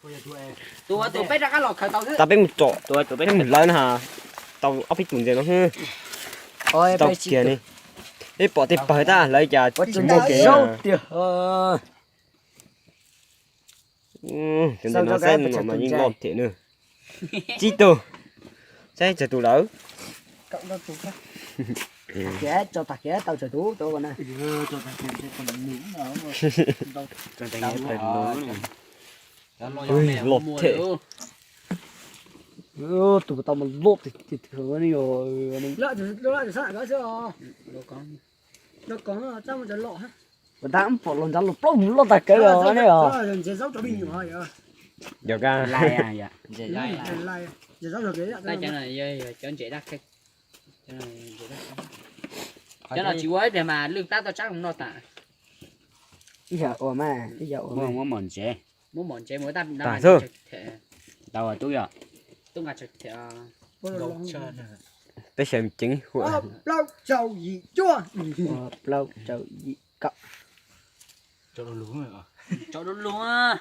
Tus, tus peb rov qab los khaws tau xwb. Tau peb mus tsom, peb mus hlawv no ha. Tau ob peb tus ntses no xwb. Tsis tau kiag ne. Peb pom tej pawg tab lawv cas tsis muaj kiag. Cov ntses no saib no mas yeej loj thiab na. Tsib tug, saib tsawg tus lawm. Loj thiab. Tus tau mas loj tiag tiag ne. Ua tab pom los ntsav los plaub mus loj tag kev os ne os. Yog ka. Cov no tsis ua ib pliag mas lwj plab tau tsab no tas. Ib yam ua mas, ib yam ua mas. Muab mom ntsev, muab mom ntsev mus tab. Tau tub yog. Tub nqa tsawg them. Peb xyaw ceev hu. Plaub rau yim kaum. Tso dua lug.